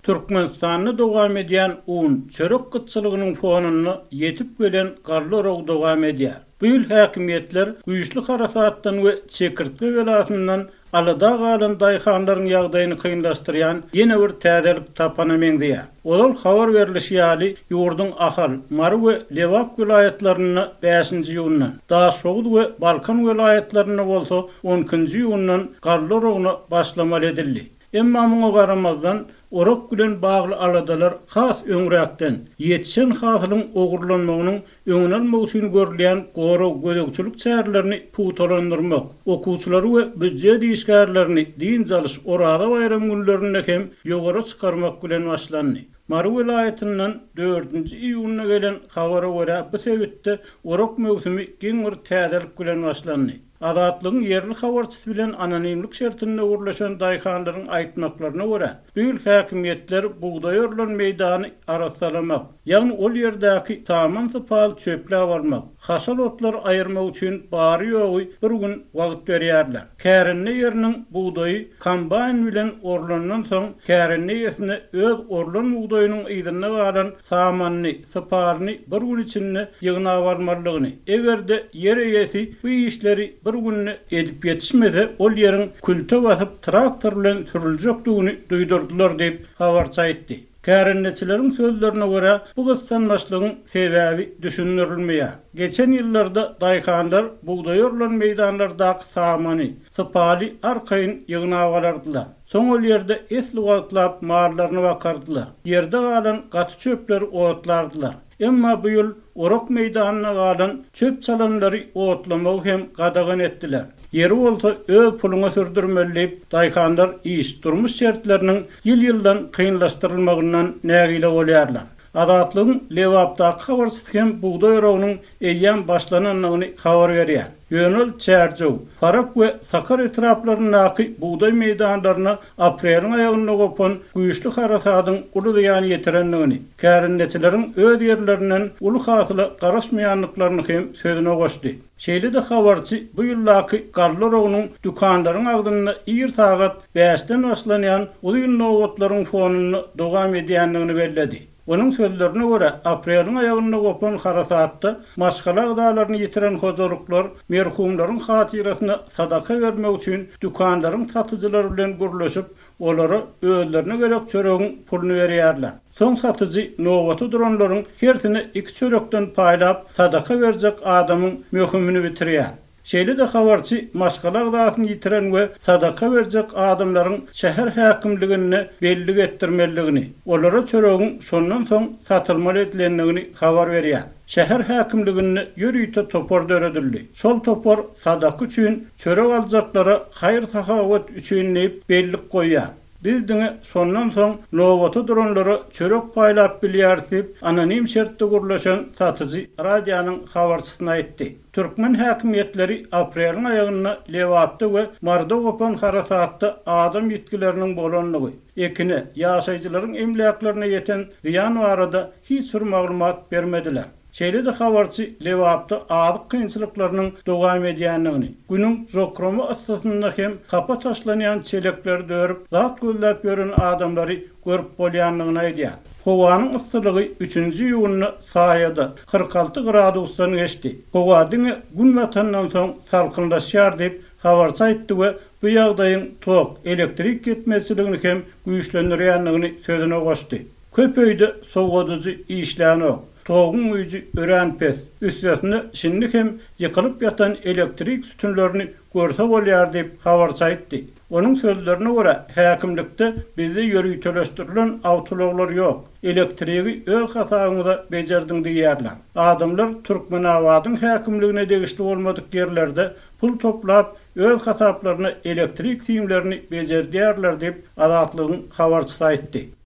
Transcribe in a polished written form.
Türkmenistanda dowam edýän un, çörek gytçylygynyň fonunda ýetip gelen galla oragy dowam edýär. Bu ýyl häkimiýetler güýçli harasatdan we çekirtge belasyndan alada galan daýhanlaryň ýagdaýyny kynlaşdyrýan ýene bir täzelik tapana meňzeýär. Ozal habar berlişi ýaly, ýurduň Ahal, Mary we Lebap welaýatlarynda bäşinji iýundan, Daşoguz we Balkan welaýatlarynda bolsa on ikinji iýundan galla oragyna başlamaly edildi. Emma muňa garamazdan, orak bilen bagly aladalar has öňräkden, ýetişen hasylyň ogurlanmagynyň öňüni almak üçin görülýän gorag-gözegçilik çärelerini pugtalandyrmak, okuwçylary we býujet işgärlerini dynç alyş Oraza baýramy günlerinde hem ýowara çykarmak bilen başlandy. Mary welaýatyndan dördünji iýunda gelen habara görä, bu sebitde orak möwsümi geň bir täzelik bilen başlandy. Azatlygyň ýerli habarçysy bilen anonimlik şertinde gürleşen daýhanlaryň aýtmaklaryna görä, bu ýyl häkimiýetler bugdaý orlan meýdany arassalamak, ýagny ol ýerdäki saman-sypal çöpläp almak, haşal otlary aýyrmak üçin bary-ýogy bir gün wagt berýärler. Kärende ýeriniň bugdaýy kombaýn bilen orlandan soň, kärende eýesine öz orlan bugdaýynyň yzynda galan samanyny, sypalyny bir gün içinde ýygnap almalydygyny, eger-de ýer eýesi bu işleri bir günde edip ýetişmese, ol ýeriň külte basyp, traktor bilen sürüljekdigini duýdurdylar diýip, habarçy aýtdy. Kärendeçileriň sözlerine görä, bu gyssanmaçlygyň sebäbi düşündirilmeýär. Geçen ýyllarda daýhanlar bugdaý orlan meýdanlardaky samany, sypaly arkaýyn ýygnap alardylar. Soň ol ýerde esli wagtlap mallaryny bakardylar. Ýerde galan gaty çöpleri otlardylar. Emma bu ýyl orak meýdanynda galan çöp-çalamlary otlamagy hem gadagan etdiler. Ýeri bolsa öz puluňa sürdürmeli diýip, daýhanlar iş, durmuş şertleriniň ýyl-ýyldan kynlaşdyrylmagyndan nägile bolýarlar. Azatlygyň Lebapdaky habarçysy hem bugdaý oragynyň eýýäm başlanandygyny habar berýär. Ýöne ol Çärjew, Farap we Sakar etraplaryndaky bugdaý meýdanlaryna apreliň aýagynda gopan güýçli harasadyň uly zyýan ýetirendigini, kärendeçileriň öz ýerlerinden uly hasyla garaşmaýandyklaryny hem sözüne goşdy. Şeýle-de habarçy bu ýyldaky galla oragynyň dükanlaryň agzynda ir sagat bäşden başlanýan uzyn nobatlaryň fonunda dowam edýändigini belledi. Onuň sözlerine görä, apreliň aýagynda gopan harasatda maşgala agzalaryny ýitiren hojalyklar merhumlaryň hatyrasyna sadaka bermek üçin dükanlaryň satyjylary bilen gürleşip, olara özlerine gerek çöregiň puluny berýärler. Soň satyjy nobata duranlaryň hersine iki çörekden paýlap, sadaka berjek adamyň möhümini bitirýär. Şeýle-de habarçy maşgala agzasyny ýitiren we sadaka berjek adamlaryň şäher häkimliginde bellik etdirmelidigini, olara çöregiň şondan soň satylmaly edilendigini habar berýär. Şäher häkimliginde ýörite topar döredildi. Şol topar sadaka üçin çörek aljaklara haýyr-sahawat üçin diýip bellik goýýar. Biz diňe şondan soň nobata duranlara çörek paýlap bilýäris diýip, anonim şertde gürleşen satyjy radionyň habarçysyna aýtdy. Türkmen häkimiýetleri apreliň aýagynda Lebapda we Maryda gopan harasatda adam ýitgileriniň bolandygy, ekine, ýaşaýjylaryň emläklerine ýeten zyýan barada hiç bir maglumat bermediler. Şeýle-de habarçy Lebapda azyk kynçylyklarynyň dowam edýändigini, günüň jokrama yssysynda hem hapa taşlanýan çelekleri dörüp, zat gözläp ýören adamlary görüp bolýandygyny aýdýar. Howanyň yssylygy üçünji iýunda saýada 46 gradusdan geçdi. Howa diňe Gün batandan soň salkynlaşýar diýip, habarçy aýtdy we bu ýagdaýyň tok, elektrik ýetmezçiligini hem güýçlendirýändigini sözüne goşdy. Köp öýde sowadyjy işlänok. Toguň güýji örän pes. Üstesine şindi hem ýykylyp ýatan elektrik sütünlerini görse bolýar diýip, habarçy aýtdy. Onuň sözlerine görä, häkimlikde bizde ýöriteleşdirilen awtoulaglar ýok. Elektrigi öz hasabyňyza bejerdiň diýýärler. Adamlar Türkmenabadyň häkimligine degişli bolmadyk ýerlerde pul toplap, öz hasaplaryna elektrik simlerini bejerdýärler diýip, Azatlygyň habarçysy aýtdy.